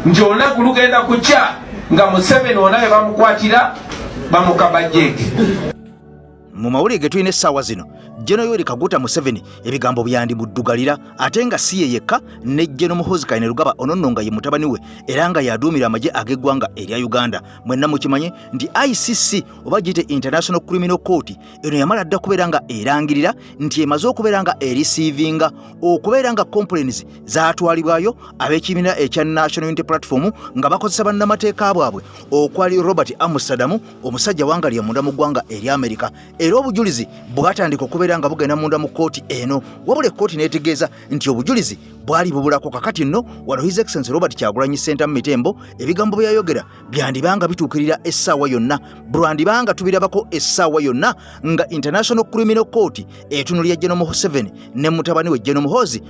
Nti olunaku lugenda kukya nga Museveni ona we bamukwatira bamukabajjeeke. Mu mawulire ge tulina essaawa zino, Geno Yoweri Kaguta Museveni ebigambo byandimuddugalira, ate nga si ye yekka, ne Geno Muhoozi Kainerugaba ono nno nga ye mutabani we era nga y'aduumira amagye ag'eggwanga erya Uganda. Mwenna mukimanye nti ICC oba giyite International Criminal Court eno yamala dda kubeera nga erangirira nti emaze okubeera nga erisiivinga okubeera nga complaints zaatwalibwayo ab'ekibiina ekya National Unity Platform nga bakozesa bannamateeka bwabwe okwali Robert Amsterdam, omusajja wangalya munda mu ggwanga erya Amerika, era obujulizi bwatandika okubeera nga bugenda munda mu kkooti eno, wabula ekkooti n'etegeeza nti obujulizi bwali bubulako. Kakati nno wano His Excellency Robert Kyagulanyi Ssentamu Mitembo ebigambo bye yayogera byandibanga bituukirira essaawa yonna, bwandibanga tubirabako essaawa yonna nga International Criminal Court etunulira General Museveni ne mutabani we General Muhoozi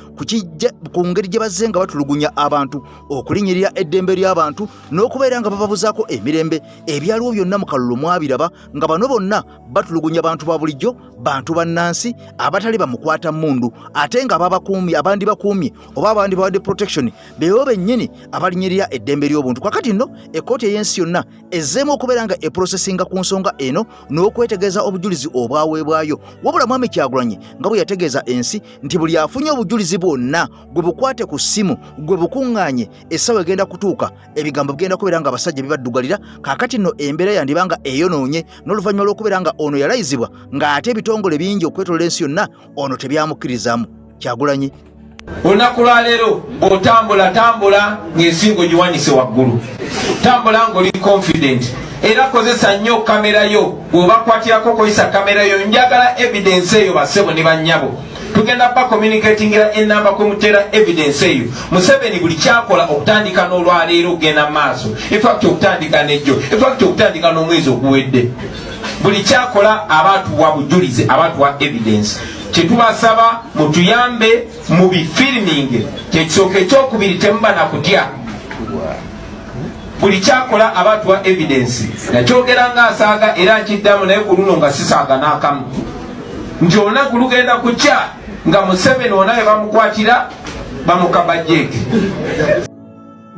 ku ngeri gye bazze nga batulugunya abantu, okulinyirira eddembe ly'abantu n'okubeera nga bababuzaako emirembe. Ebyaliwo byonna mu kalulu mwabiraba nga bano bonna batulugunya bantu ba bulijjo, bantu bannansi abatali bamukwata mmundu, ate nga ababakuumye, abandi bakuumye oba abandi bawadde protection, beebo bennyini abalinyirira eddembe ly'obuntu. Kakati nno ekkooti ey'ensi yonna ezzeemu okubeera nga eprosesinga ku nsonga eno n'okwetegereza obujulizi obwaweebwayo. Wabula Mwami Kyagulanyi nga bwe yategeeza ensi nti buli afunye obujulizi bwonna gwe bukwate ku ssimu, gwe bukuŋŋaanye, essaawa egenda kutuuka ebigambo bigenda kubeera nga abasajja bibaddugalira. Kaakati nno embeera yandiba nga eyonoonye n'oluvannyuma lw'okubeera nga ono yalayizibwa ng'ate ebitongole bingi okwetolola ensi yonna ono tebyamukkirizaamu. Kyagulanyi. Olunaku lwaleero bw'otambula, tambula ng'ensingo giwanise waggulu, tambula ng'oli confident, era kozesa nnyo kamera yo. Bw'obakwatirako, kozesa kamera yo. Njagala evidence eyo, bassebo ne bannyabo. Tugenda ba communicatingira enamba kwe muteera evidence eyo. Museveni buli kyakola okutandika n'olwaleero okugenda maaso, infact okutandika nejjo, infact okutandika n'omwezi oguwedde, buli kyakola aba atuwa bujulizi, aba atuwa evidence. Kyetubasaba, mutuyambe mu bifilming, kyekisooka. Ekyokubiri, temuba nakutya. Buli kyakola aba atuwa evidence. Nakyogera nga asaaga era nkiddamu, naye ku luno nga sisaaga n'akamu, nti olunaku lugenda kukya nga Museveni ona we bamukwatira bamukabajjeeke.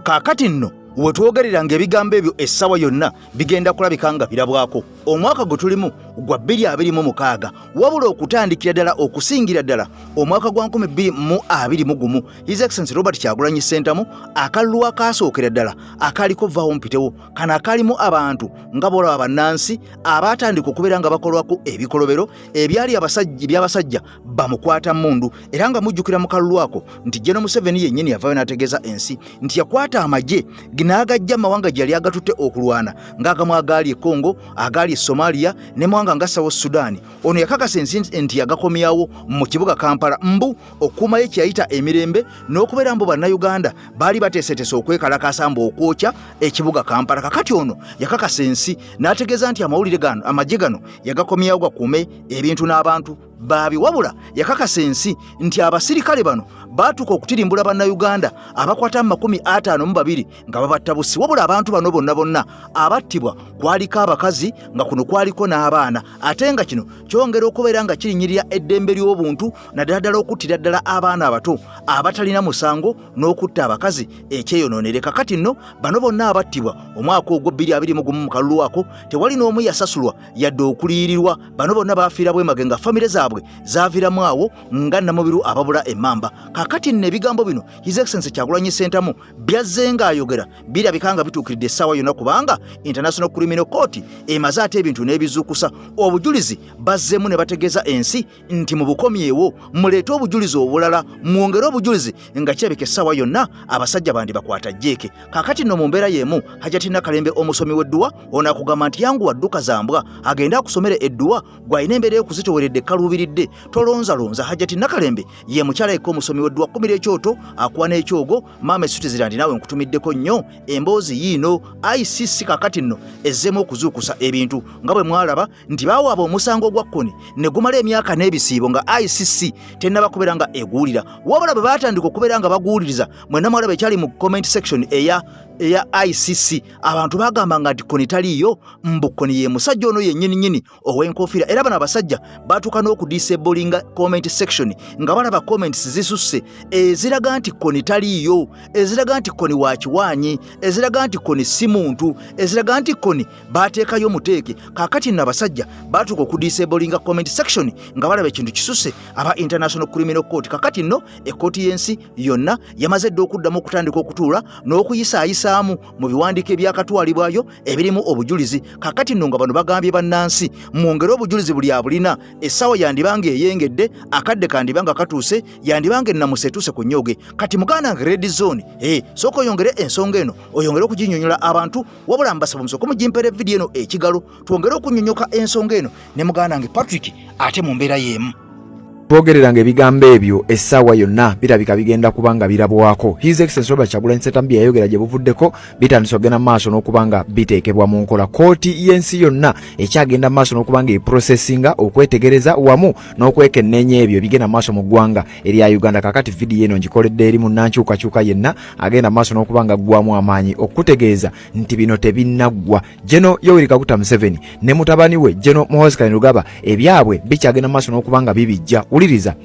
Kaakati nno wetwogerera ng'ebigambo ebyo essaawa yonna bigenda kulabika nga birabwako. Omwaka gwe tulimu gwa 2026, wabula okutandikira ddala, okusingira ddala omwaka gwa 2021, His Excellency Robert Kyagulanyi Ssentamu, akalulu akaasookera ddala akaaliko vaawo mpitewo kano akaalimu abantu nga bolaba bannansi abaatandika okubeera nga bakolwako ebikolobero ebyali ebyabasajja bamukwata mmundu. Era nga mujjukira mu kalulu ako nti General Museveni yennyini yavaayo n'ategeeza ensi nti yakwata amagye n'agajja mu mawanga gye yali agatutte okulwana, ng'agamu agaali e Congo, agaali e Somalia ne mawanga nga South Sudan. Ono yakakasa ensi nti yagakomyawo mu kibuga Kampala mbu okukuumayo kye yayita emirembe, n'okubeera mbu Bannayuganda baali bateeseteese okwekalakaasa mbu okwokya ekibuga Kampala. Kakati ono yakakasa ensi n'ategeeza nti amawulire gano, amagye gano yagakomyawo gakuume ebintu n'abantu baabi. Wabula yakakasa ensi nti abasirikale bano baatuuka okutirimbula Bannayuganda abakwata mu 52 nga babatta busi. Wabula abantu bano bonna bonna abattibwa kwaliko abakazi, nga kuno kwaliko n'abaana, ate nga kino kyongera okubeera nga kirinyirira eddembe ly'obuntu, naddala ddala okuttira ddala abaana abato abatalina musango n'okutta abakazi ekyeyonoonere. Kakati nno bano bonna abattibwa omwaka ogwo 2021 mu kalulu ako, tewali n'omu yasasulwa yadde okuliyirirwa. Bano bonna baafiira bwemage nga famire zaabwe zaaviramu awo nga namubiru ababula emmamba. Kakati nno ebigambo bino His Excellency Kyagulanyi Ssentamu byazze ng'ayogera birabika nga bituukiridde essaawa yonna, kubanga International Criminal Court emaze ate ebintu n'ebizuukusa obujulizi. Bazzeemu ne bategeeza ensi nti mu bukomyewo, muleete obujulizi obulala, mwongere obujulizi, nga kirabika essaawa yonna abasajja bandi bakwata jjeeke. Kaakati nno mu mbeera y'emu, Hajati Nakalembe omusomi w'edduwa ono akugamba nti yanguwa, dduka zambwa, agende akusomere edduwa gw'alina embeera y'okuzitoweredde ekkaluubiridde. Tolonzalonza. Hajati Nakalembe ye mukyala yekka omusomi w'edduwa, kkumira ekyoto, akuwa n'ekyogo. Maama esutizira nti naawe nkutumiddeko nnyo emboozi yiino. ICC kakati nno ezzeemu okuzuukusa ebintu, nga bwe mwalaba nti baawaaba omusango gwa Kkoni ne gumala emyaka n'ebisiibo nga ICC tennaba kubeera nga eguwulira. Wabula bwe baatandika okubeera nga baguwuliriza, mwenna mwalaba ekyali mu comment section eya eya ICC. Abantu bagambanga nti Kony taliiyo, mbu Kony ye musajja ono yennyininyini ow'enkofiira. Era bano abasajja batuuka n'okudisablinga comment section nga balaba comments zisusse eziraga nti Kony taliiyo, eziraga nti Kony wa kiwaanyi, eziraga nti Kony si muntu, eziraga nti Kony bateekayo muteeke. Kaakati nno abasajja batuuka okudisablinga comment section nga balaba ekintu kisusse, aba International Criminal Court. Kakati nno ekkooti y'ensi yonna yamaze dda okuddamu okutandika okutuula n'okuyisaayisaamu mu biwandiiko ebyakatwalibwayo ebirimu obujulizi. Kakati nno nga bano bagambye bannansi, mwongere obujulizi buli abulina, essaawa yandibanga eyengedde, akadde kandibanga katuuse, yandibanga ennamusa etuuse ku nnyoge. Kati muganda nga Red Zone, sooka oyongere ensonga eno, oyongere okuginyonyola abantu. Wabula mbasaba musooke mugimpeera vidiyo eno ekigalo, twongere okunyonyoka ensonga eno ne muganda wange Patrick ate mu mbeera y'emu. Twogereranga ebigambo ebyo, essaawa yonna birabika bigenda kuba nga birabwako. His Excellency Robert Kyagulanyi Ssentamu bye yayogera gye buvuddeko bitandise okugenda mu maaso n'okuba nga biteekebwa mu nkola. Kooti y'ensi yonna ekyagenda mu maaso n'okuba nga eprocessinga, okwetegereza wamu n'okwekenneenya ebyo ebigenda mu maaso mu ggwanga erya Uganda. Kakati vidiyo eno ngikoledde eri munnankyukakyuka yenna agenda mu maaso n'okuba nga aggwamu amaanyi, okutegeeza nti bino tebinnaggwa. General Yoweri Kaguta Museveni ne mutabani we General Muhoozi Kainerugaba ebyabwe bikyagenda mu maaso n'okuba nga bibijja. Wuliriza: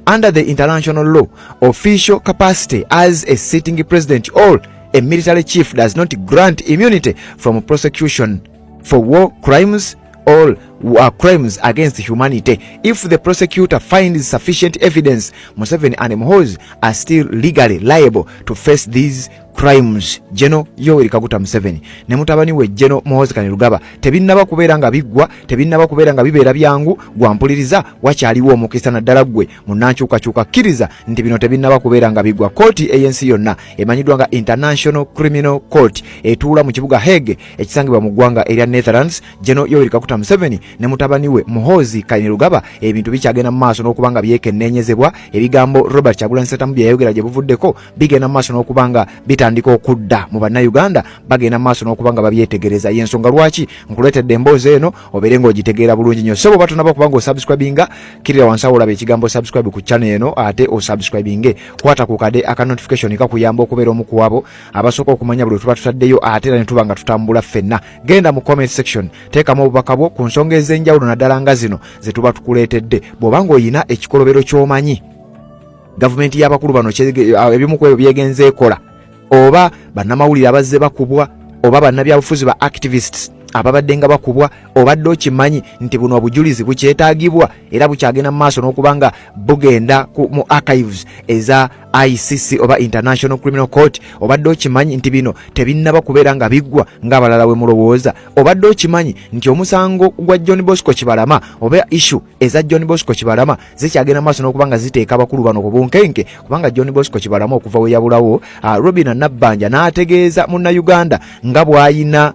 under the international law, official capacity as a sitting president or a military chief does not grant immunity from prosecution for war crimes or crimes against humanity. If the prosecutor finds sufficient evidence, Museveni and Muhoozi are still legally liable to face these crimes. General Yoweri Kaguta Museveni ne mutabani we General Muhoozi Kainerugaba tebinnaba kubeera nga biggwa, tebinnaba kubeera nga bibeera byangu. Gwampuliriza, wakyaliwo omukisa, naddala ggwe munnankyukakyuka, kkiriza nti bino tebinnaba kubeera nga biggwa. Kooti ey'ensi yonna emanyiddwa nga International Criminal Court etuula mu kibuga Hague ekisangibwa mu ggwanga erya Netherlands. General Yoweri Kaguta Museveni ne mutabani we Muhoozi Kainerugaba ebintu bikyagenda mu maaso n'okuba nga byekenneenyezebwa. Ebigambo Robert Kyagulanyi Ssentamu bye yayogera gye buvuddeko bigenda mu maaso n'okuba nga bitandika okudda mu Bannayuganda, bagenda mu maaso n'okuba nga babyetegereza. Yensonga lwaki nkuleetedde emboozi eno obeere ng'ogitegeera bulungi nnyo. So bw'oba tonaba kuba ng'osubscribinga, kirira wansi awo olaba ekigambo "subscribe" ku channel eno, ate osubscribinge. Kwata ku kade aka notification, kakuyamba okubeera omu ku abo abasooka okumanya buli tuba tutaddeyo, ate era ne tuba nga tutambula ffenna. Genda mu comment section, teekamu obubaka bwo ku nsonga ez'enjawulo, naddala nga zino ze tuba tukuleetedde. Bw'oba ng'olina ekikolobero ky'omanyi gavumenti y'abakulu bano ebimu ku ebyo byegenze ekola, oba bannamawulire abazze bakubwa, oba bannabyabufuzi ba activists ababadde nga bakubwa, obadde okimanyi nti buno obujulizi bukyetaagibwa era bukyagenda mu maaso n'okuba nga bugenda mu archives eza ICC oba International Criminal Court, obadde okimanyi nti bino tebinnaba kubeera nga biggwa ng'abalala we mulowooza, obadde okimanyi nti omusango gwa John Bosco Kibalama oba issue eza John Bosco Kibalama zikyagenda maaso n'okuba nga ziteeka abakulu bano ku bunkenke, kubanga John Bosco Kibalama okuva we yabulawo, Robina Nabbanja n'ategeeza Munnayuganda nga bw'ayina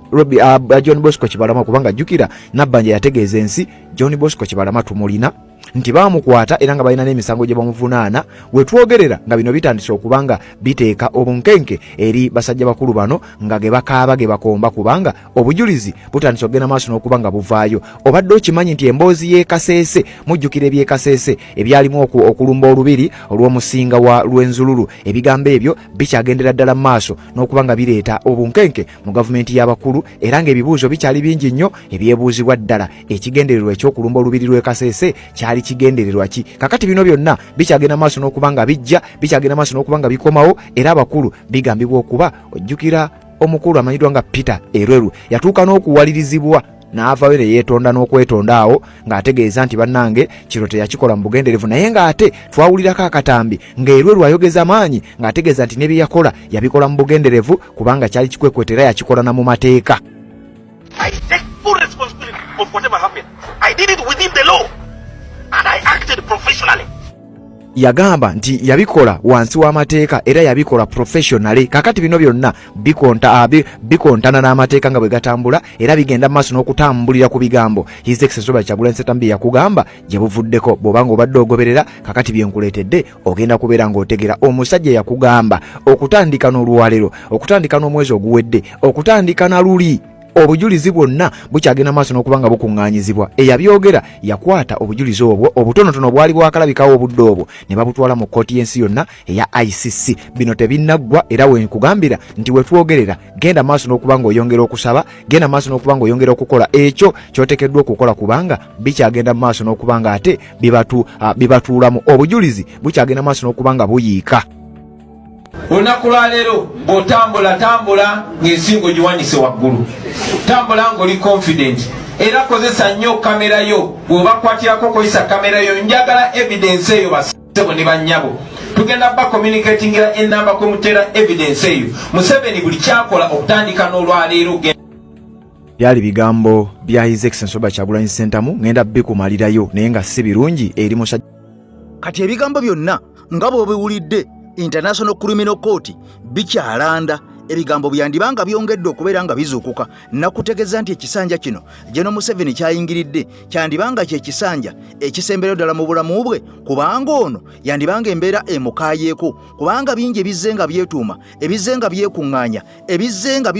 John Bosco Kibalama, kubanga jjukira Nabbanja yategeeza ensi John Bosco Kibalama tumulina, nti baamukwata era nga balina n'emisango gye bamuvunaana. We twogerera nga bino bitandise okuba nga biteeka obunkenke eri basajja bakulu bano, nga ge bakaaba ge bakomba, kubanga obujulizi butandise okugenda maaso n'okuba nga buvaayo. Obadde okimanyi nti emboozi y'e Kaseese, mujjukira eby'e Kaseese ebyalimu okulumba olubiri olw'omusinga wa Lwenzululu, ebigambo ebyo bikyagendera ddala mu maaso n'okuba nga bireeta obunkenke mu gavumenti y'abakulu, era ng'ebibuuzo bikyali bingi nnyo ebyebuuzibwa: ddala ekigendererwa ekyokulumba olubiri lw'e Kaseese kyali kigendererwa ki? Kakati bino byonna bikyagenda maaso n'okuba nga bijja, bikyagenda maaso n'okuba nga bikomawo. Era abakulu bigambibwa okuba, ojjukira omukulu amanyiddwa nga Peter Elwelu yatuuka n'okuwalirizibwa n'avaayo ne yeetonda n'okwetonda awo ng'ategeeza nti bannange kino teyakikola mu bugenderevu, naye ng'ate twawulirako akatambi ng'Elwelu ayogeza maanyi ng'ategeeza nti ne bye yakola yabikola mu bugenderevu, kubanga kyali kikwekweta era yakikola na mu mateeka. I take full responsibility of whatever happened. I did it within the law and I acted professionally. Yagamba nti yabikola wansi w'amateeka era yabikola professionally. Kakati bino byonna bikontana n'amateeka nga bwe gatambula, era bigenda mu maaso n'okutambulira ku bigambo His Excellency Robert Kyagulanyi Ssentamu yakugamba gye buvuddeko. Bw'obanga obadde ogoberera kakati bye nkuleetedde, ogenda kubeera ng'otegera omusajja yakugamba okutandika n'olwalero, okutandika n'omwezi oguwedde, okutandika na luli. Obujulizi bwonna bukyagenda maaso n'okuba nga bukuŋŋaanyizibwa. Eyabyogera yakwata obujulizi obwo obutonotono bwali bwakalabikawo obudde obwo ne babutwala mu kkooti y'ensi yonna eya ICC. Bino tebinnaggwa, era wenkugambira nti wetwogerera genda maaso n'okuba ng'oyongera okusaba, genda maaso n'okuba ng'oyongera okukola ekyo ky'oteekeddwa okukola, kubanga bikyagenda maaso n'okuba nga ate bibatuulamu. Obujulizi bukyagenda maaso n'okuba nga buyiika. Olunaku lwaleero bw'otambula, tambula ng'ensingo giwanise waggulu, tambula ng'oli confident, era kozesa nnyo kamera yo. Bw'obakwatirako, kozesa kamera yo. Njagala evidence eyo, bassebo ne bannyabo. Tugenda ba communicatingira enamba kwe muteera evidence eyo. Museveni buli kyakola okutandika n'olwaleero. Byali bigambo bya His Excellency Robert Kyagulanyi Ssentamu, ngenda bikumalirayo naye nga si birungi eri musajja. Kati ebigambo byonna nga bw'obiwulidde, International Criminal Court bikyalanda. Ebigambo byandiba nga byongedde okubeera nga bizuukuka. Nakutegeeza nti ekisanja kino General Museveni kyayingiridde kyandiba nga kye kisanja ekisemberayo ddala mu bulamu bwe, kubanga ono yandibanga embeera emukaayeeko, kubanga bingi ebizze nga byetuuma, ebizze nga byekuŋŋaanya, ebizze nga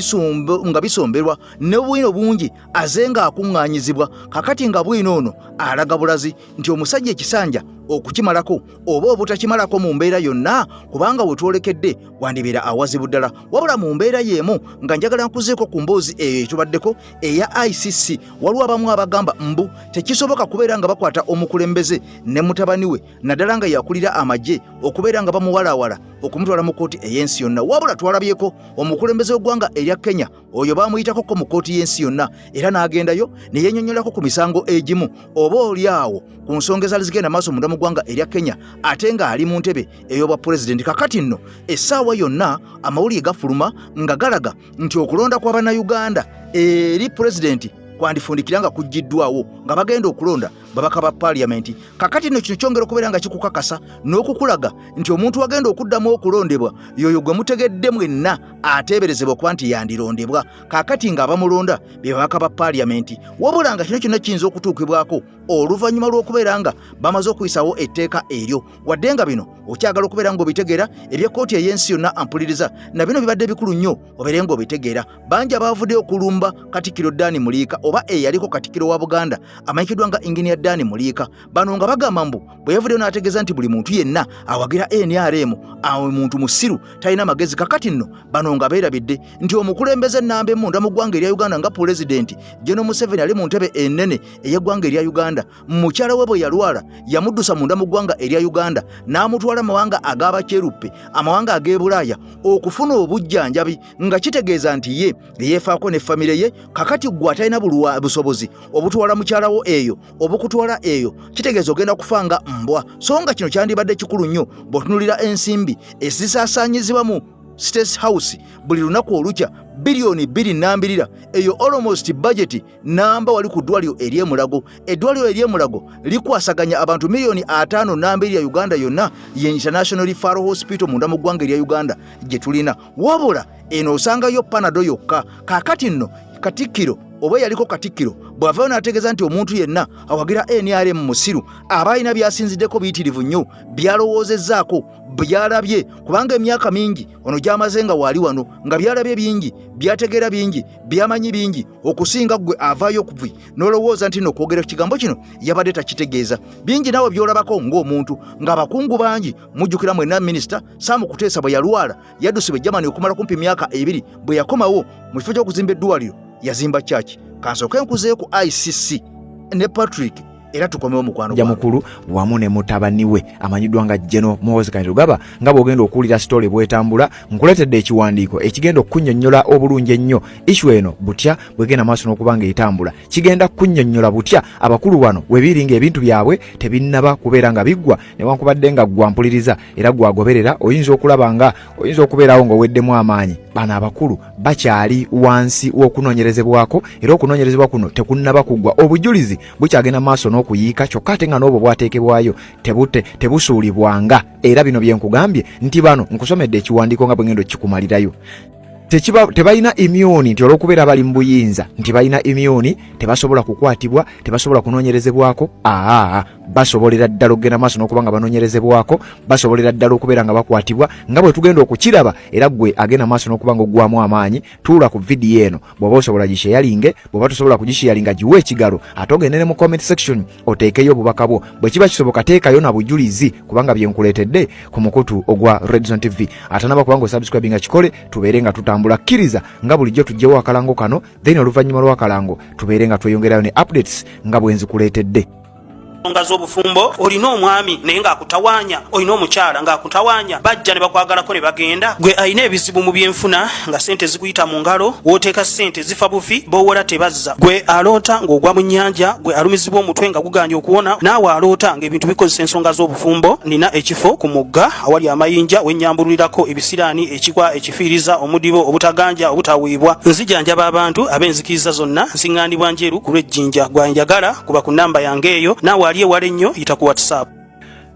bisomberwa ne bwino bungi aze ng'akuŋŋaanyizibwa. Kakati nga bwino ono alaga bulazi nti omusajja ekisanja okukimalako oba obutakimalako mu mbeera yonna, kubanga we twolekedde wandibeera awazibu ddala. Wabula mu mbeera y'emu nga njagala nkuzeeko ku mboozi eyo etubaddeko eya ICC, waliwo abamu abagamba mbu tekisoboka kubeera nga bakwata omukulembeze ne mutabani we, naddala nga yakulira amagye, okubeera nga bamuwalawala okumutwala mu kkooti ey'ensi yonna. Wabula twalabyeko omukulembeze w'eggwanga erya Kenya, oyo bamuyitako mu kkooti y'ensi yonna era n'agendayo ne yenyonyolako ku misango egimu oba oli awo ku nsonga ezaali zigenda maaso munda mu ggwanga erya Kenya, ate ng'ali mu ntebe ey'obwa pulezidenti. Kakati nno essaawa yonna amawulire gafuluma nga galaga nti okulonda kwa Bannayuganda eri pulezidenti kwandifundikira nga kuggiddwawo, nga bagenda okulonda babaka ba paaliyamenti. Kakati nno kino kyongera okubeera nga kikukakasa n'okukulaga nti omuntu agenda okuddamu okulondebwa yoyo gwe mutegedde mwenna ateeberezebwa okuba nti yandirondebwa. Kakati ng'abamulonda be babaka ba paaliyamenti. Wabula nga kino kyonna kiyinza okutuukibwako oluvannyuma lw'okubeera nga bamaze okuyisawo etteeka eryo. Wadde nga bino okyagala okubeera ng'obitegeera, eby'ekkooti ey'ensi yonna, ampuliriza, na bino bibadde bikulu nnyo obeere ng'obitegeera. Bangi abaavuddeyo okulumba Katikkiro Dani Muliika, oba eyaliko Katikkiro wa Buganda amanyikiddwa nga Inginiya Dani Muliika. Bano nga bagamba mbu bwe yavuddeyo n'ategeeza nti buli muntu yenna awagira NRM awe muntu musiru, talina magezi. Kakati nno bano nga beerabidde nti omukulembeze ennamba emunda mu ggwanga erya Uganda nga Pulezidenti General Museveni ali mu ntebe ennene ey'eggwanga erya Uganda, mukyala we bwe yalwala yamuddusa munda mu ggwanga erya Uganda n'amutwala mawanga ag'abakyeruppe, amawanga ag'e Bulaaya, okufuna obujjanjabi, nga kitegeeza nti ye yeefaako ne famire ye. Kakati ggwe atalina busobozi obutwala mukyalawo eyo, obukutwala eyo, kitegeeza ogenda kufa nga mbwa. So nga kino kyandibadde kikulu nnyo bw'otunulira ensimbi ezisaasaanyizibwa mu State House buli lunaku olukya, biliyoni 2 nambirira eyo, almost budget namba wali ku ddwaliro ery'Emulago. Eddwaliro ery'Emulago likwasaganya abantu miliyoni 50 nambirira Uganda yonna, ye International Referral Hospital munda mu ggwanga erya Uganda gye tulina. Wabula eno osangayo Panado yokka. Kaakati nno Katikkiro oba eyaliko Katikkiro bw'avaayo n'ategeeza nti omuntu yenna awagira NRM musiru, aba alina by'asinziddeko biyitirivu nnyo, byalowoozezzaako, byalabye, kubanga emyaka mingi ono gy'amaze nga waali wano, nga byalabye bingi, byategeera bingi, byamanyi bingi okusinga ggwe avaayo okuvi n'olowooza nti nokwogera kigambo kino yabadde takitegeeza. Bingi naawe by'olabako ng'omuntu, ng'abakungu bangi mujjukira mwenna Minisita Sam Kuteesa bwe yalwala yaddusibwa e Germany okumala kumpi myaka 2. Bwe yakomawo, mu kifo ky'okuzimba eddwaliro yazimba kyaki. Kansooke nkuzeeyo ku ICC ne Patrick, era tukomewo, mukwano. Mukulu wamu ne mutabani we amanyiddwa nga General Muhoozi Kainerugaba, nga bw'ogenda okuwulira story bw'etambula, nkuleetedde ekiwandiiko ekigenda okukunnyonnyola obulungi ennyo issue eno butya bwegenda maaso n'okuba nga etambula. Kigenda kukunnyonnyola butya abakulu bano we biri ng'ebintu byabwe tebinnaba kubeera nga biggwa. Newankubadde nga ggwa mpuliriza era gwagoberera, oyinza okulaba nga oyinza okubeerawo ng'oweddemu amaanyi, bano abakulu bakyali wansi w'okunoonyerezebwako, era okunoonyerezebwa kuno tekunnaba kuggwa. Obujulizi bukyagenda maaso n'okuyiika, kyokka ate nga n'obwo bwateekebwayo tebusuulibwanga. Era bino bye nkugambye nti bano nkusomedde ekiwandiiko nga bwe ngenda okikumalirayo. Tebalina immune nti olw'okubeera bali mu buyinza nti balina immune, tebasobola kukwatibwa, tebasobola kunoonyerezebwako. Aa, basobolera ddala okugenda maaso n'okuba nga banoonyerezebwako, basobolera ddala okubeera nga bakwatibwa, nga bwe tugenda okukiraba. Era ggwe agenda maaso n'okuba nga oggwamu amaanyi, tuula ku vidiyo eno. Bw'oba osobola gisharinge, bw'oba tosobola kugisharinga, giwe ekigalo, ate ogende ne mu comment section oteekeyo obubaka bwo. Bwe kiba kisoboka, teekayo na bujulizi, kubanga byenkuleetedde ku mukutu ogwa Redzone TV. Atanaba kubanga osubscribinga, kikole, tubeere nga tutambula. Kkiriza nga bulijjo tugyewo akalango kano, then oluvannyuma lw'akalango tubeere nga tweyongerayo ne updates nga bwe nzikuleetedde. Ensonga z'obufumbo: olina omwami naye ng'akutawaanya, olina omukyala ng'akutawaanya, bajja ne bakwagalako ne bagenda. Gwe alina ebizibu mu byenfuna, nga sente zikuyita mu ngalo, w'oteeka sente zifa bufi, b'owola tebazza. Gwe aloota ng'ogwa mu nnyanja, gwe alumizibwa omutwe nga guganye okuwona, naawe aloota ng'ebintu bikozesa ensonga z'obufumbo, nina ekifo ku mugga awali amayinja wennyambululirako ebisiraani, ekikwa, ekifiiriza, omudibo, obutaganja, obutaweebwa. Nzijanjaba abantu ab'enzikiriza zonna. Nsiŋŋaanibwa Njeru ku lw'Ejjinja. Gwanjagala kuba ku namba yange eyo. Naawe ali ewala ennyo, yita ku WhatsApp.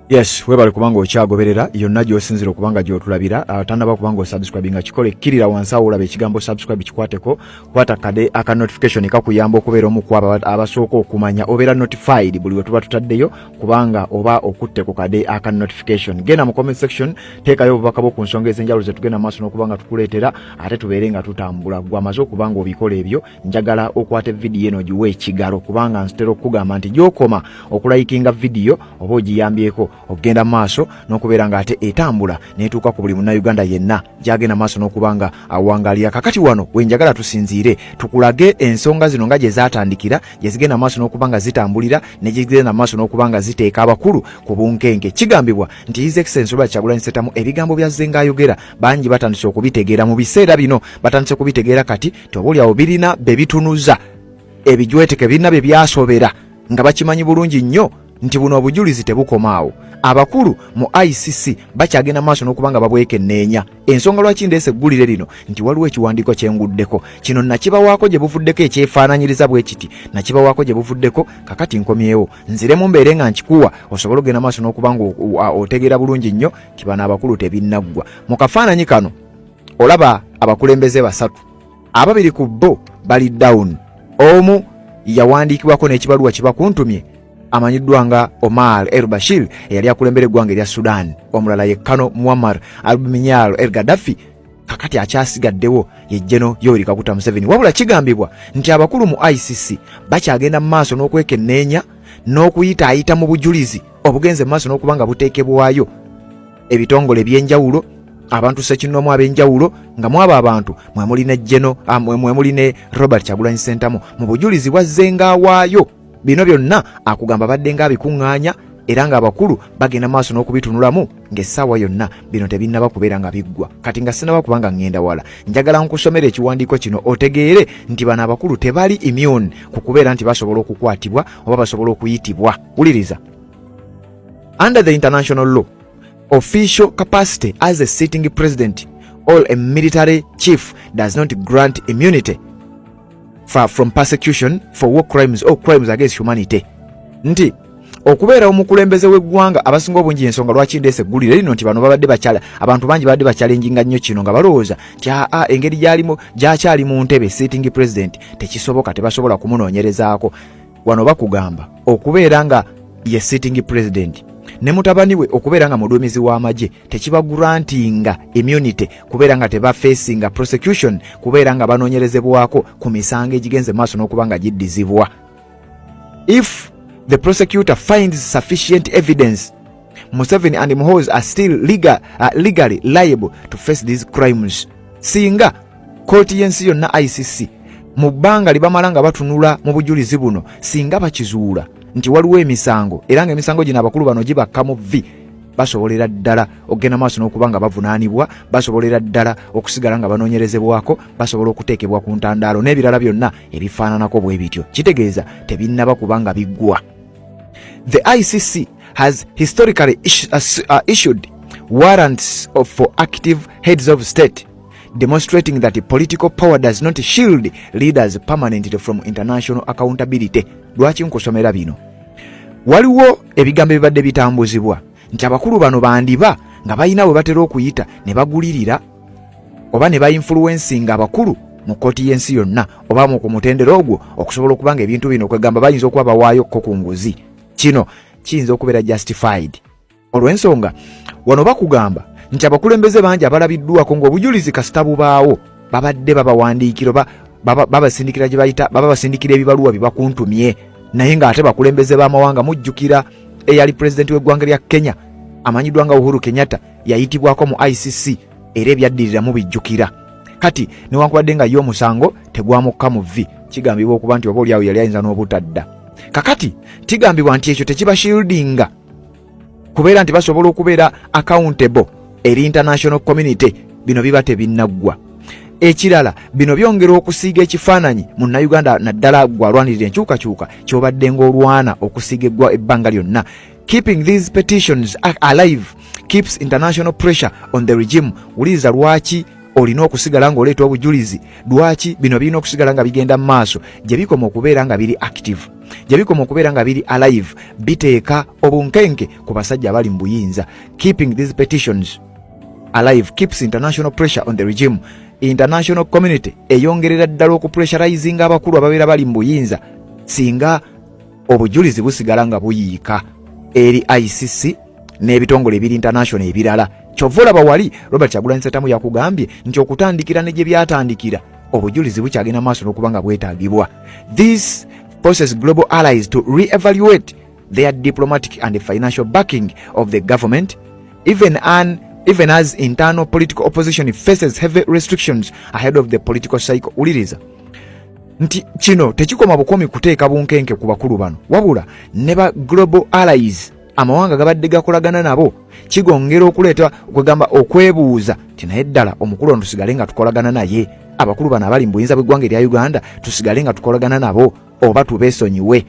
Yes, webale kubanga okyagoberera yonna gy'osinzira okubanga gy'otulabira. Tanaba kubanga osubscribinga, kikole. Kkirira wansi awo olaba ekigambo "subscribe", kikwateko, kwata kade aka notification, kakuyamba okubeera omu ku abo abasooka okumanya, obeera notified buli we tuba tutaddeyo, kubanga oba okutte ku kade aka notification. Genda mu comment section, teekayo obubaka bwo ku nsonga ez'enjawulo zetugenda maaso n'okuba nga tukuleetera, ate tubeere nga tutambula. Gwe amaze okuba nga obikola ebyo, njagala okwata evidiyo eno ogiwe ekigalo, kubanga ntera okukugamba nti gy'okoma okulayikinga vidiyo oba ogiyambyeko okugenda maaso n'okubeera nga ate etambula n'etuuka ku buli munnayuganda yenna gyagenda maaso n'okuba nga awangalira. Kakati wano wenjagala tusinziire tukulage ensonga zino nga gye zaatandikira, gye zigenda maaso n'okuba nga zitambulira, ne gye zigenda maaso n'okuba nga ziteeka abakulu ku bunkenke. Kigambibwa nti His Excellence Robert Kyagulanyi Ssentamu ebigambo byazze ng'ayogera, bangi batandise okubitegeera mu biseera bino, batandise kubitegeera kati ti obaoliawo birina be bitunuza ebijweteke, birina bye byasobera, nga bakimanyi bulungi nnyo nti buno obujulizi tebukomaawo. Abakulu mu ICC bakyagenda maaso n'okuba nga babwekenneenya. Ensonga lwaki ndeesa eggulire lino nti waliwo ekiwandiiko kyenguddeko kino, nakibawaako gye buvuddeko, ekyefaananyiriza bwe kiti, nakibawaako gye buvuddeko. Kakati nkomyewo nziremu mbeere nga nkikuwa, osobole okugenda maaso n'okuba nga otegeera bulungi nnyo nti bano abakulu tebinnaggwa. Mu kafaananyi kano olaba abakulembeze basatu, ababiri ku bo bali down, omu yawandiikibwako n'ekibaluwa kibakuntumye, amanyiddwa nga Omar El Bashir eyali akulembera eggwanga erya Sudan. Omulala ye Kano Muammar Albuminyal El Gaddafi. Kakati akyasigaddewo ye General Yoweri Kaguta Museveni. Wabula kigambibwa nti abakulu mu ICC bakyagenda mu maaso n'okwekenneenya n'okuyitaayita mu bujulizi obugenze mu maaso n'okuba nga buteekebwayo ebitongole ebyenjawulo, abantu sekinnoomu ab'enjawulo, nga mwabo abantu mwe muli ne General, mwe muli ne Robert Kyagulanyi Ssentamu. Mu bujulizi bwazze ng'awaayo bino byonna, akugamba badde ng'abikuŋŋaanya, era ng'abakulu bagenda maaso n'okubitunulamu ng'essaawa yonna bino tebinnaba kubeera nga biggwa. Kati nga sinaba kubanga ŋŋenda wala, njagala nkusomera ekiwandiiko kino otegeere nti bano abakulu tebali immune ku kubeera nti basobola okukwatibwa oba basobola okuyitibwa. Wuliriza: "Under the international law, official capacity as a sitting president or a military chief does not grant immunity from persecution for war crimes or crimes against humanity." Nti okubeera omukulembeze w'eggwanga, abasinga obungi, ensonga lwaki ndeesa eggulire lino nti bano babadde bakyala, abantu bangi babadde bakyalenjinga nnyo kino nga balowooza nti aa, engeri gyalimu, gy'akyali mu ntebe, sitting president, tekisoboka, tebasobola kumunoonyerezaako. Wano bakugamba okubeera nga ye sitting president ne mutabani we okubeera nga muduumizi w'amagye tekibagrantinga immunity kubeera nga tebafacinga prosecution, kubeera nga banoonyerezebwako ku misango egigenze maaso n'okuba nga giddizibwa. "If the prosecutor finds sufficient evidence, Museveni and Muhoozi are still legally liable to face these crimes." Singa kooti y'ensi yonna ICC mu bbanga lye bamala nga batunula mu bujulizi buno, singa bakizuula nti waliwo emisango, era ng'emisango gino abakulu bano gibakka mu vvi, basobolera ddala okugenda maaso n'okuba nga bavunaanibwa, basobolera ddala okusigala nga banoonyerezebwako, basobola okuteekebwa ku ntandaalo n'ebirala byonna ebifaananako bwe bityo. Kitegeeza tebinnaba kuba nga biggwa. "The ICC has historically issued warrants for active heads of state, demonstrating that political power does not shield leaders permanently from international accountability." Lwaki nkusomera bino? Waliwo ebigambo ebibadde bitambuzibwa nti abakulu bano bandiba nga balina we batera okuyita ne bagulirira oba ne bainfluencinga abakulu mu kkooti y'ensi yonna oba mu ku mutendera ogwo okusobola okuba nga ebintu bino kwegamba bayinza okuba bawaayokko ku nguzi. Kino kiyinza okubeera justified olw'ensonga wano bakugamba nti abakulembeze bangi abalabiddwako ng'obujulizi kasita bubaawo babadde babawandiikira oba babasindikira gye bayita baba basindikira ebibaluwa bye bakuntumye, naye ng'ate bakulembeze b'amawanga. Mujjukira eyali pulezidenti w'eggwanga lya Kenya amanyiddwa nga Uhuru Kenyatta yayitibwako mu ICC era ebyaddirira mubijjukira. Kati newankubadde nga ye omusango tegwamukka mu vvi, kigambibwa okuba nti oba oliawo yali ayinza n'obutadda. Kakati kigambibwa nti ekyo tekibashieldinga kubeera nti basobola okubeera accountable eri international community. Bino biba tebinnaggwa. Ekirala, bino byongera okusiiga ekifaananyi munnayuganda, naddala gwe alwanirira enkyukakyuka kyobadde ng'olwana okusiiga eggwa ebbanga lyonna. Keeping these petitions alive keeps international pressure on the regime. Wuliriza, lwaki olina okusigala ng'oleeta obujulizi? Lwaki bino birina okusigala nga bigenda mu maaso? Gye bikoma okubeera nga biri active, gye bikoma okubeera nga biri alive, biteeka obunkenke ku basajja abali mu buyinza. Keeping these petitions alive keeps international pressure on the regime. International community eyongerera ddala okupressurizinga abakulu ababeera bali mu buyinza singa obujulizi busigala nga buyiika eri ICC n'ebitongole ebiri international ebirala. Kyova olaba wali Robert Kyagulanyi Ssentamu yakugambye nti okutandikira ne gye byatandikira, obujulizi bukyagenda maaso n'okuba nga bwetaagibwa. This forces global allies to re-evaluate their diplomatic and financial backing of the government, even as internal political opposition faces heavy restrictions ahead of the political cycle. Wuliriza nti kino tekikoma bukomi kuteeka bunkenke ku bakulu bano, wabula ne ba global allies, amawanga gabadde gakolagana nabo, kigongera okuleeta kwegamba okwebuuza ti naye ddala omukulu ono tusigale nga tukolagana naye? Abakulu bano abali mu buyinza bw'eggwanga erya Uganda tusigale nga tukolagana nabo oba tubeesonyiwe?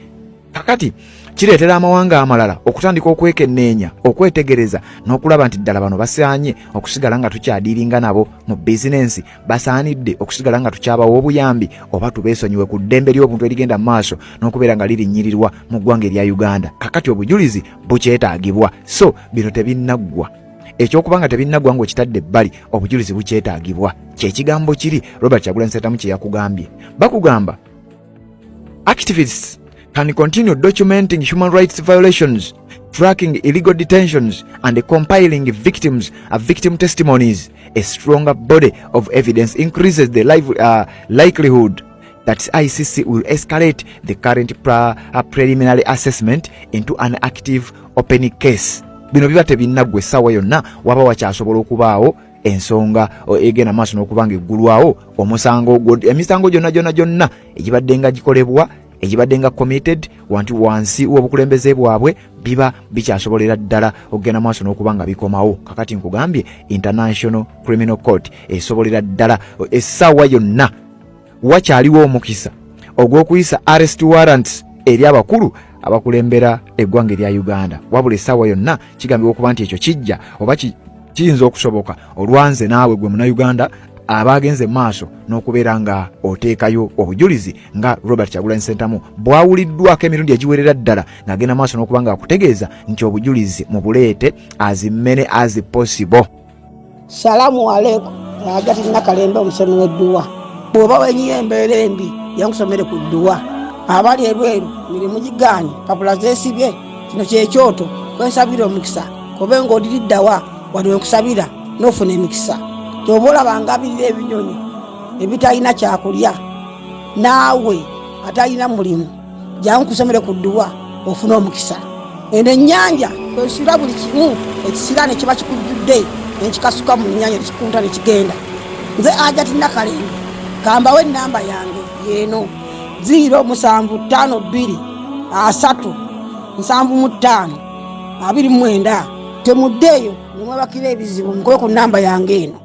Kakati kireetera amawanga amalala okutandika okwekenneenya, okwetegereza n'okulaba nti ddala bano basaanye okusigala nga tukyadiiringa nabo mu bizinensi, basaanidde okusigala nga tukyabawa obuyambi, oba tubeesonyiwe ku ddembe ly'obuntu erigenda mu maaso n'okubeera nga lirinnyirirwa mu ggwanga erya Uganda. Kakati obujulizi bukyetaagibwa, so bino tebinnaggwa. Ekyokuba nga tebinnaggwa ng'okitadde ebbali, obujulizi bukyetaagibwa, kyekigambo kiri Robert Kyagulanyi Ssentamu kye yakugambye. Bakugamba activists can continue documenting human rights violations, tracking illegal detentions and compiling victim testimonies. A stronger body of evidence increases the likelihood that ICC will escalate the current preliminary assessment into an active open case. Bino biba tebinnaggwa, essaawa yonna waba wakyasobola okubaawo ensonga egenda maaso n'okuba nga eggulwawo omusango, emisango gyonna gyonna gyonna egibadde nga gikolebwa, egibadde nga committed wanti wansi w'obukulembeze bwabwe, biba bikyasobolera ddala okugenda maaso n'okuba nga bikomawo. Kakati nkugambye, International Criminal Court esobolera ddala essaawa yonna, wakyaliwo omukisa ogw'okuyisa arrest warrants eri abakulu abakulembera eggwanga erya Uganda. Wabula essaawa yonna kigambibwa okuba nti ekyo kijja oba kiyinza okusoboka olwanze naawe gwe Munauganda abagenze maaso n'okubeera nga oteekayo obujulizi, nga Robert Kyagulanyi Ssentamu bwawuliddwako emirundi egiwerera ddala ng'agenda maaso n'okuba nga akutegeeza nti obujulizi mubuleete as many as possible. Salamu aleikum. Agati Nakalembe, omusomi w'edduwa. Bw'oba wenyiyo embeera embi, yankusomere ku dduwa. Abali ebweru, mirimu gigaanye, papula zeesibye, kino kyekyoto kwensabira omukisa. Kobe ng'odiriddawa wano wenkusabira n'ofuna emikisa. Kyoba olaba ngabirira ebinyonyi ebitalina kyakulya, naawe atalina mulimu, jangu kusomere ku dduwa ofune omukisa. Eno ennyanja kwesula buli kimu ekisiraane kiba kikujjudde, nenkikasuka mu nnyanja nekikunta nekigenda. Nze Ajati Nakalembe, kambawo enamba yange yeeno 0752 3 75 29. Temuddeeyo nemwebakira ebizibu, mukube ku namba yange eno.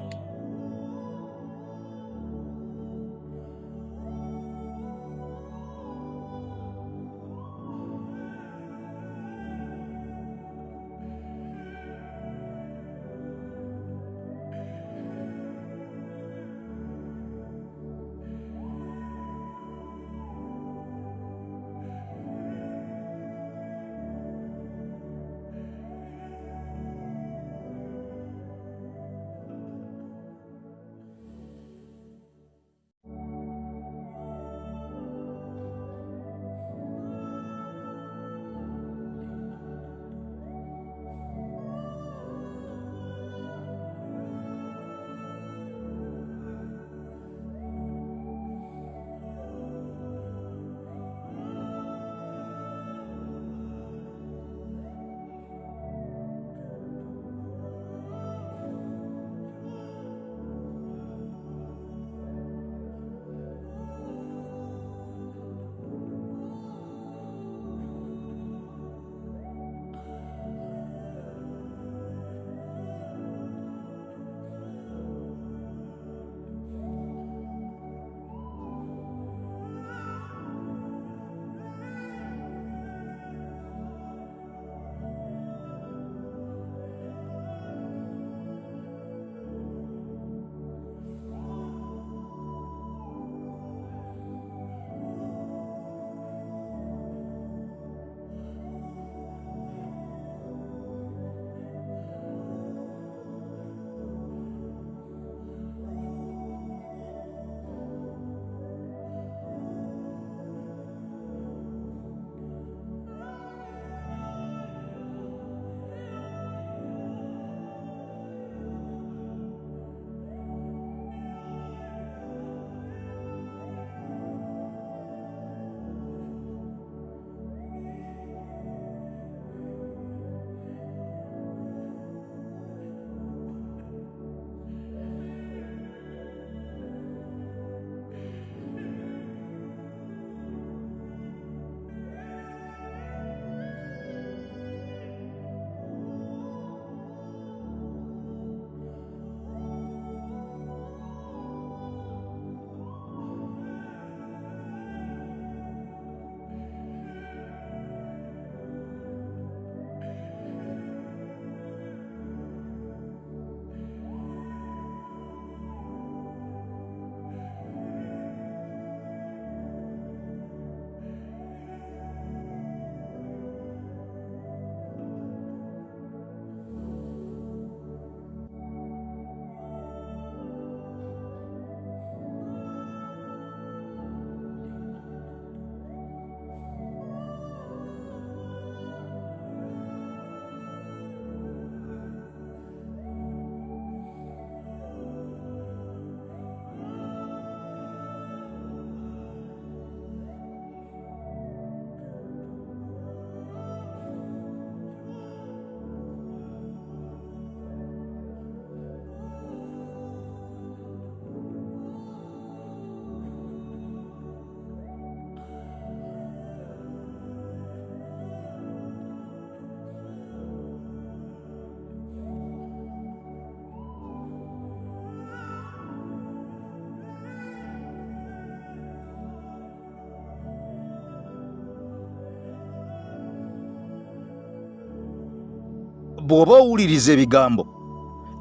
Bw'oba owuliriza ebigambo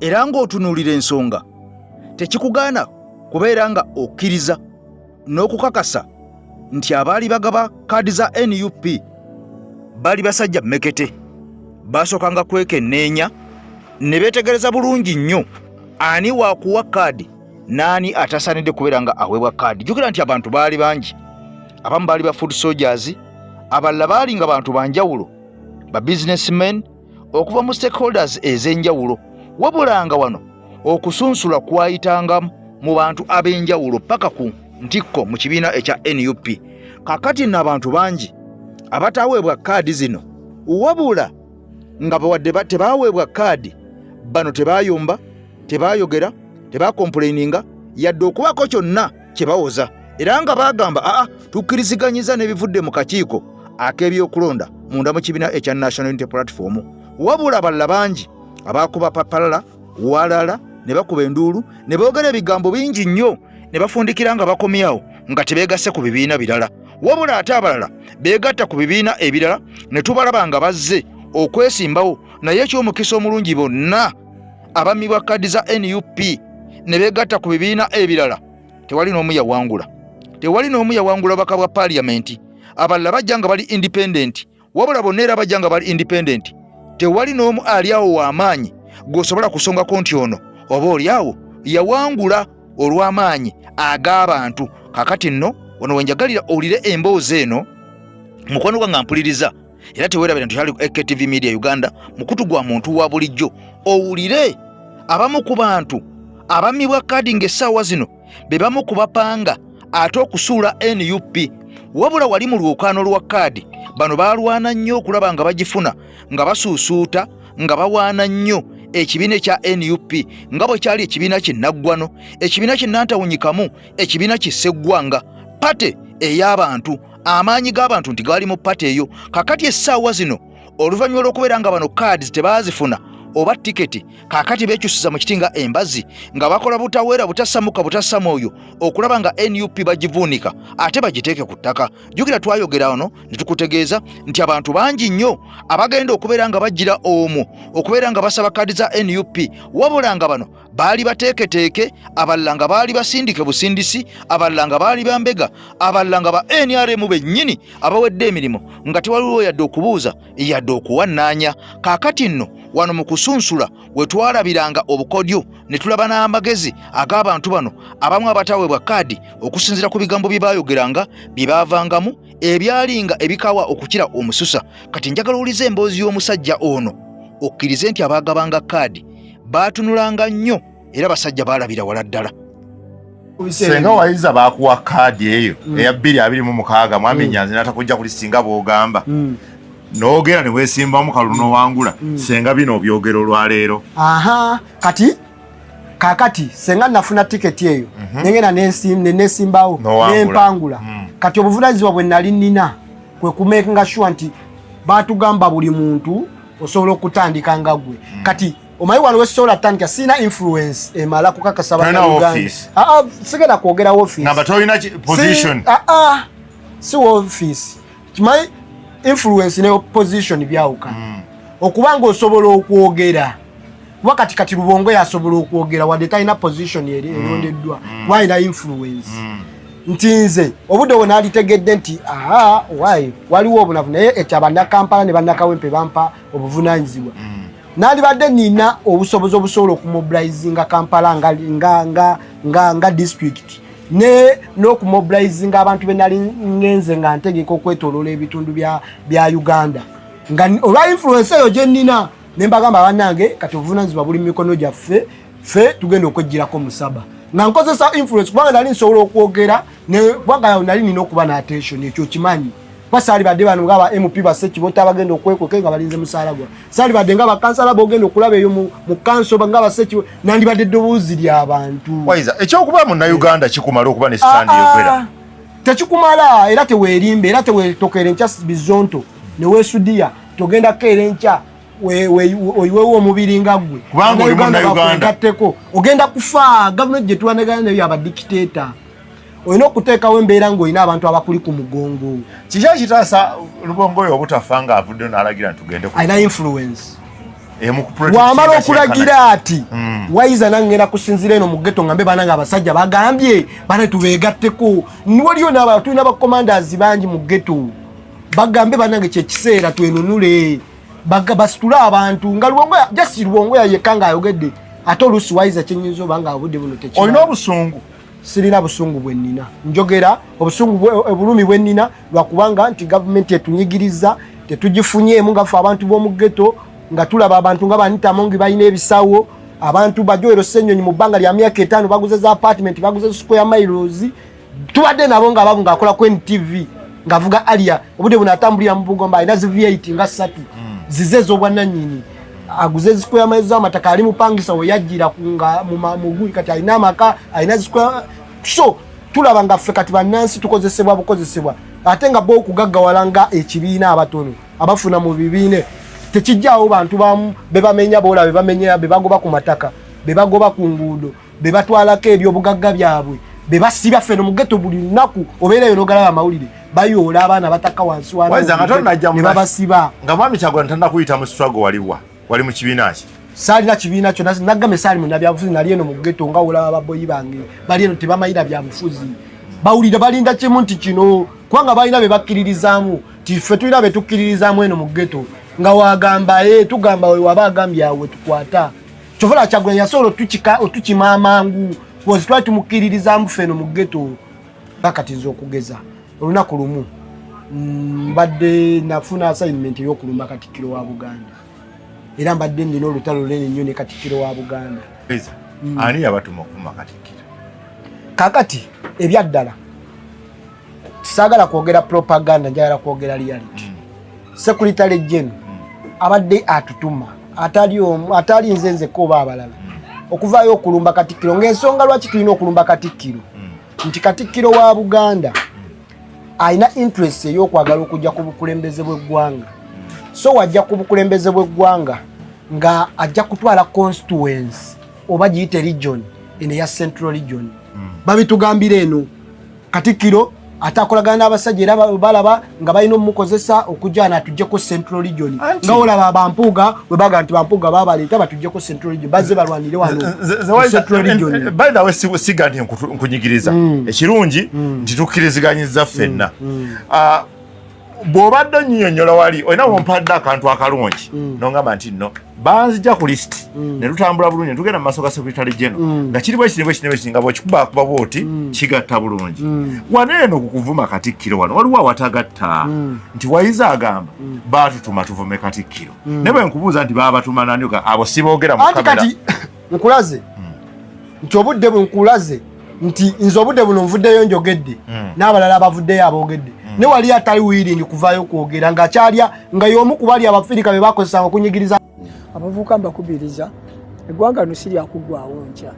era ng'otunuulira ensonga, tekikugaana kubeera nga okkiriza n'okukakasa nti abaali bagaba kaadi za nup baali basajja mmekete. Basookanga kwekenneenya ne beetegereza bulungi nnyo ani waakuwa kaadi n'ani atasaanidde kubeera nga aweebwa kaadi. Jjukira nti abantu baali bangi, abamu baali ba food soldiers, abalala baali nga bantu banjawulo, ba businessmen okuva mu stakeholders ez'enjawulo, wabula nga wano okusunsula kwayitanga mu bantu ab'enjawulo paka ku ntikko mu kibiina ekya nup. Kakati nno abantu bangi abataweebwa kaadi zino, wabula nga bawadde tebaweebwa kaadi bano, tebayomba, tebayogera, tebakompuleininga yadde okubaako kyonna kye bawoza, era nga bagamba aa tukkiriziganyiza n'ebivudde mu kakiiko ak'ebyokulonda munda mu kibiina ekya National Unity Platform. Wabula abalala bangi abakuba papalala walala ne bakuba enduulu ne boogera ebigambo bingi nnyo ne bafundikira nga bakomyawo nga tebeegasse ku bibiina birala, wabula ate abalala beegatta ku bibiina ebirala ne tubalaba nga bazze okwesimbawo. Naye eky'omukisa omulungi, bonna abammibwa kaadi za nup ne beegatta ku bibiina ebirala, tewali n'omu yawangula, tewali n'omu yawangula bubaka bwa paaliyamenti. Abalala bajja nga bali independent, wabula bonna era bajja nga bali independent, tewali n'omu ali awo w'amaanyi gw'osobola kusongako nti ono oba oli awo yawangula olw'amaanyi ag'abantu. Kakati nno wano wenjagalira owulire emboozi eno, mukwano gwa nga mpuliriza, era teweerabira nti ali ku AKTV Media Uganda, mukutu gwa muntu wa bulijjo, owulire abamu ku bantu abammibwa kaadi ng'essaawa zino be bamu ku bapanga ate okusuula nup. Wabula wali mu lwokaano lwa kaadi, bano baalwana nnyo okulaba nga bagifuna, nga basuusuuta, nga bawaana nnyo ekibiina ekya nup nga bwe kyali ekibiina kinnaggwano, ekibiina kinnantawunyikamu, ekibiina kisseggwanga, pate ey'abantu, amaanyi g'abantu nti gaali mu pate eyo. Kakati essaawa zino, oluvannyuma lw'okubeera nga bano cards tebaazifuna oba tiketi, kaakati beekyusiza mu kiti nga embazi, nga bakola butaweera, butassamuka, butassa mwoyo okulaba nga nup bagivuunika ate bagiteeke ku ttaka. Jjukira twayogera wano ne tukutegeeza nti abantu bangi nnyo abagenda okubeera nga bajjira omwo okubeera nga basaba kaadi za nup, wabula nga bano baali bateeketeeke, abalala nga baali basindike busindisi, abalala nga baali bambega, abalala nga ba nrm bennyini abawedde emirimu, nga tewaliwo yadde okubuuza yadde okuwannaanya. Kaakati nno wano mu kusunsula we twalabiranga obukodyo ne tulaba n'amagezi ag'abantu bano abamu abataweebwa kaadi, okusinziira ku bigambo bye baayogeranga bye baavangamu ebyalinga ebikawa okukira omususa. Kati njagala owulize emboozi y'omusajja ono, okkirize nti abaagabanga kaadi baatunulanga nnyo era basajja baalabira wala ddala. Senga wayiza bakuwa kaadi eyo eya 2026, mwami Nyanzi natakujja kuli, singa bwogamba n'ogenda ne weesimbamu kalulu n'owangula, senga bino obyogera olwaleero? Aha, kati kakati senga nafuna tiketi eyo, nengenda nenesimbawo, N'owangula. nempangula. Kati obuvunanyizibwa bwe nali nina kwe kumakinga sure nti batugamba buli muntu osobola okutandika nga gwe. Kati omanyi wano wesobola tandika, sirina influence emala kukakasa Tolina Bannayuganda. office? Ah, ah, sigenda kwogera office. Ngamba tolina position. Si, ah, ah, si office. Kimanyi influence ne position byawukana. Okuba nga osobola okwogera, kuba kati Lubongo yasobola okwogera wadde talina position eri erondeddwa, kuba alina influence. Nti nze obudde bwe nalitegedde nti aha, wayi waliwo obunafu, naye ekyo Bannakampala ne Bannakawempe bampa obuvunanyizibwa, nandibadde nina obusobozi obusobola okumobilizinga Kampala nga, nga, nga, nga, nga district ne n'okumobilizinga abantu be nali ngenze nga ntegeka okwetoloola ebitundu bya Uganda, nga olwa influence eyo gye nnina ne mbagamba, bannange, kati obuvunanyizibwa buli mu mikono gyaffe, ffe tugenda okweggyirako musaba, nga nkozesa influence, kubanga nali nsobola okwogera, kubanga nali nina okuba n'attention. Ekyo kimanyi kuba saalibadde bano nga ba MP basekibota abagenda okwekweka nga balinze musaala gwa, saalibadde nga bakansala bogenda okulaba eyo mu kanso nga basekibo, nandibadde eddoboozi ly'abantu. Wayiza, ekyokuba munnayuganda kikumala okuba ne stand yogera? Ah, tekikumala, era teweerimba, era tewetokera enkya bizonto neweesudiya, togenda kukeera enkya oyiwewo omubiri nga ggwe. Kubanga oli Munnayuganda. Bakwegatteko, ogenda kufa. Gavumenti gye tuwanagana nayo yabadikiteeta. Olina okuteekawo embeera ng'olina abantu abakuli ku mugongo. Kiki ekitaasa Lubongo oyo obutafa ng'avuddeyo n'alagira nti tugende Alina influence. Wamala okulagira ati wayiza nange ngenda kusinzira eno mu ghetto ngambe banange abasajja bagambye bana tubeegatteko. Waliyo n'abalala, tulina bacommanders bangi mu ghetto, bagambe banange kyekiseera twenunule, basitule abantu nga Lubongoya, just Lubongoya yekka ng'ayogedde. Ate oluusi wayiza kyenyinza oba nga obudde buno tekimala. Olina obusungu? Sirina busungu bwe nnina, njogera obusungu obulumi bwe nnina lwakubanga nti gavumenti etunyigiriza, tetugifunyeemu nga ffe abantu b'omu ghetto, nga tulaba abantu nga ba Anita Among balina ebisawo, abantu ba Joel Ssenyonyi mu bbanga lya myaka 5 baguze za apartment, baguze square miles. Tubadde nabo nga babu ng'akola ku NTV ng'avuga alia, obudde buno atambulira mu Bugomba, alina zi V8 nga ssatu zize ez'obwannannyini, aguze square miles z'amataka, ali mupangisa we yajjira nga muguli, kati alina amaka, alina square. So tulaba nga ffe kati bannansi tukozesebwa bukozesebwa, ate nga bo okugaggawala nga ekibiina abatono abafuna mu bibiina tekijjaawo bantu bamu bebamenya, boola bebamenya, bebagoba ku mataka, bebagoba ku nguudo, bebatwalako ebyobugagga byabwe, bebasibya. Ffeno mu ghetto buli lunaku obeerayo n'ogalaba amawulire, bayoola abaana bataka wansi wa Wayiza nga tonnajja ne babasiba. Nga mwami Kyagulanyi tannakuyita mu struggle, waliwa? Wali mu kibiina ki? Saalina kibiina kyo, naggambe saali munnabyabufuzi, nali eno mu ghetto nga olaba baboyi bange bali eno tebamayira byabufuzi, bawulira balinda kimu nti kino kubanga balina be bakkiririzaamu, ti ffe tulina be tukkiririzaamu eno mu ghetto nga wagamba e tugamba we waba agambye awe tukwata. Kyovola Kyagulanyi yasobola otukima amangu wozi twali tumukkiririzaamu ffe eno mu ghetto. Kati nze okugeza olunaku lumu mbadde nafuna assignment ey'okulumba Katikkiro wa Buganda, era mbadde ndina olutalo lunene nnyo ne Katikkiro wa Buganda. Ani yabatuma okuvuma Katikkiro? Kakati ebyaddala saagala kwogera propaganda, njagala kwogera reality. Secretary General abadde atutuma atali omu, atali nze nzekka oba abalala, okuvaayo okulumba Katikkiro, ng'ensonga lwaki tulina okulumba Katikkiro nti Katikkiro wa Buganda alina interest ey'okwagala okujja ku bukulembeze bw'eggwanga. So wajja ku bukulembeze bw'eggwanga nga ajja kutwala constituency oba giyite region eno eya Central Region. Babitugambira eno Katikkiro ate akolagana n'abasajja, era balaba nga balina omukozesa okujja natujjeko Central Region, nga olaba bampuuga bwe baga nti bampuuga babaleeta batujjeko Central Region, bazze balwanire wano mu Central Region. By the way, siga nti nkunyigiriza, ekirungi nti tukkiriziganyiza ffenna. Ah, bw'obadde onnyinyonnyola wali olina wompadde akantu akalungi nongamba nti nno banzija ku list ne tutambula bulungi ne tugenda mu maaso ga Secretary General nga kiri bwe kiri bwe kiri bwe kiri, nga bwekikubakuba bwoti kigatta bulungi. Wano eno ku kuvuma Katikkiro, wano waliwo awatagatta nti Wayiza agamba baatutuma tuvume Katikkiro, naye bwe nkubuuza nti baabatuma nani, abo siboogera mu Anti kamera. Kati nkulaze nti obudde bwe nkulaze nti nze obudde buno nvuddeyo njogedde, n'abalala abavuddeyo aboogedde, ne wali atali willing kuvaayo kwogera ng'akyalya nga y'omu ku bali Abafirika be bakozesanga okunyigiriza. Abavubuka mbakubiriza, eggwanga lino si lyakuggwawo nkya.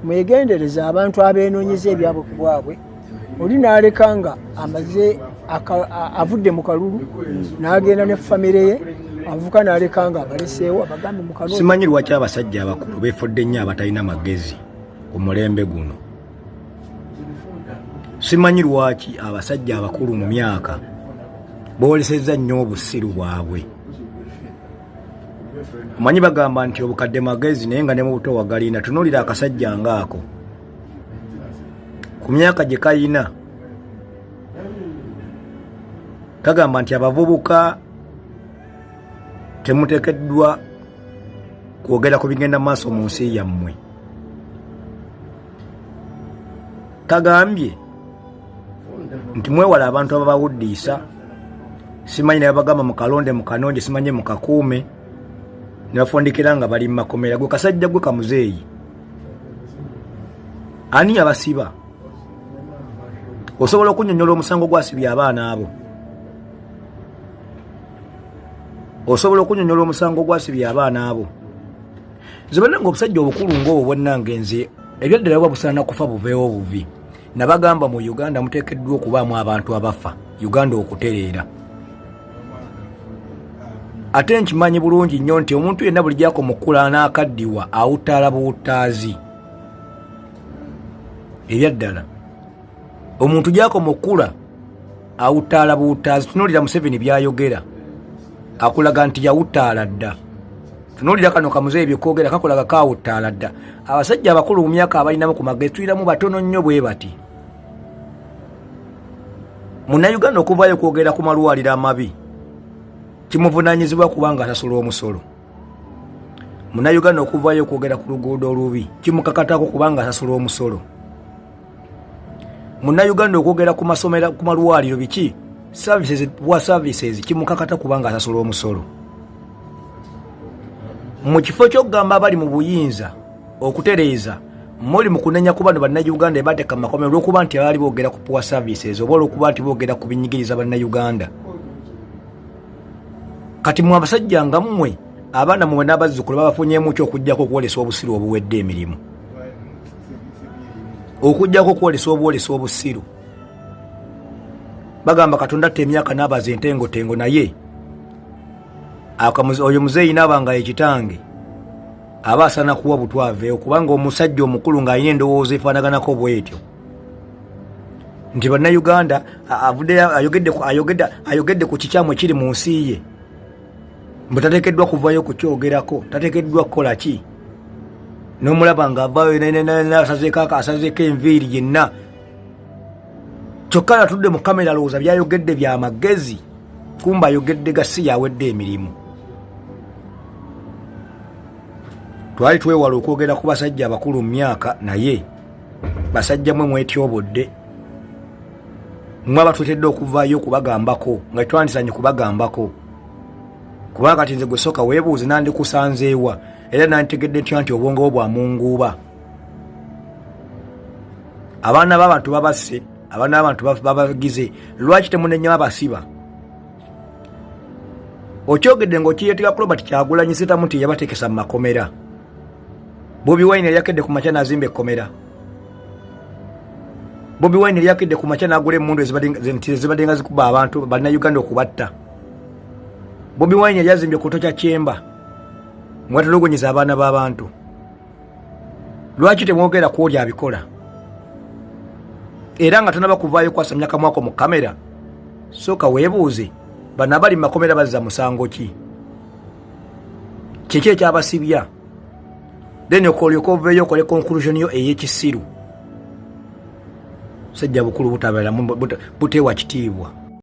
Mwegendereza abantu abenoonyeza ebyabwe ku bwabwe, oli n'aleka nga amaze avudde mu kalulu n'agenda ne famire ye, avuka n'aleka nga abaleseewo abagambe mu kalulu. Simanyi lwaki abasajja abakulu beefudde nnyo abatalina magezi ku mulembe guno. Simanyi lwaki abasajja abakulu mu myaka boolesezza nnyo obusiru bwabwe. Omanyi bagamba nti obukadde magezi, naye nga ne mu buto wagalina. Tunuulira akasajja ngaako ku myaka gye kayina, kagamba nti abavubuka temuteekeddwa kwogera ku bigenda mu maaso mu nsi yammwe. Kagambye nti mwewala abantu ababawuddiisa, simanyi naye bagamba mukalonde mukanonje, simanyi mukakuume, ne bafundikira nga bali mu makomera. Gwe kasajja gwe kamuzeeyi, ani abasiba? Osobola okunyonyola omusango gwasibye abaana abo? Osobola okunyonyola omusango gwasibye abaana abo? Nze bannange, obusajja obukulu ngaobwo bwennange, nze ebyaddala buba busaana kufa buveewo buvi. Nabagamba mu Uganda muteekeddwa okubaamu abantu abafa Uganda okutereera. Ate nkimanyi bulungi nnyo nti omuntu yenna buli gyako mukula n'akaddiwa awuttaala buwuttaazi. Ebyaddala omuntu gyakoma okukula awuttaala buwuttaazi. Tunuulira Museveni byayogera, akulaga nti yawuttaala dda. Tunuulira kano kamuzeeyi byekoogera kakola gakaawuttaala dda. Abasajja abakulu mu myaka abalinamu ku magezi tulinamu batono nnyo bwe bati. Munnayuganda okuvaayo okwogera ku malwaliro amabi kimuvunaanyizibwa kubanga asasula omusolo. Munnayuganda okuvaayo okwogera ku luguudo olubi kimukakatako kubanga asasula omusolo. Munnayuganda okwogera ku masomero, ku malwaliro, biki services wa services kimukakata kubanga asasula omusolo. Mu kifo ky'okugamba abali mu buyinza okutereeza, muli mu kunenya ku bano bannayuganda ebateeka mu makomero olw'okuba nti abaali boogera ku poor services oba olw'okuba nti boogera ku binyigiriza bannayuganda. Kati mwe abasajja nga mmwe abaana mwe n'abazzukulu babafunyemu ki okuggyako okwolesa obusiru obuwedde emirimu, okuggyako okwolesa obwolesa obusiru? Bagamba Katonda atta emyaka n'abaza entengotengo, naye oyo muzeeyi naaba nga ekitange aba asaana kuwa butwa aveewo, kubanga omusajja omukulu ng'alina endowooza efaanaganako bwetyo nti bannayuganda avuddeyo ayogedde ku kikyamu ekiri mu nsi ye, mbu tateekeddwa kuvayo kukyogerako, tateekeddwa kukola ki, n'omulaba ng'avaayo asazeeko enviiri yenna, kyokka natudde mu kamera alowooza byayogedde bya magezi, kumba ayogedde gasi yawedde emirimu. Twali twewala okwogera ku basajja abakulu mu myaka, naye basajja mwe mwetyobodde, mwe abatwetedde okuvaayo okubagambako nga twandisanye kubagambako, kubanga kati nze gwe sooka weebuuze nandikusanzeewa era nanditegedde ntya nti obwongo bwo bwamunguuba. Abaana b'abantu babasse, abaana b'abantu babagize, lwaki temunenya abasiba? Okyogedde ng'okireetera ku Robert Kyagulanyi Ssentamu nti yabateekesa mu makomera. Bobi Wine yali akedde ku makya n'azimba ekkomera. Bobi Wine yali akedde ku makya n'agula emmundu ezibadde nga zikuba abantu bannayuganda okubatta. Bobi Wine yali azimbye ku kya Kyemba nga batulugunyisa abaana b'abantu. Lwaki temwogera ku oli abikola? Era nga tonaba kuvaayo kwasamya kamwako mu kamera, sooka weebuuze bano abali mu makomera bazza musango ki? Kiki ekyabasibya? Then okolyoka oveeyo okole conclusion yo ey'ekisiru. Sajja bukulu butabeera buteewa kitiibwa.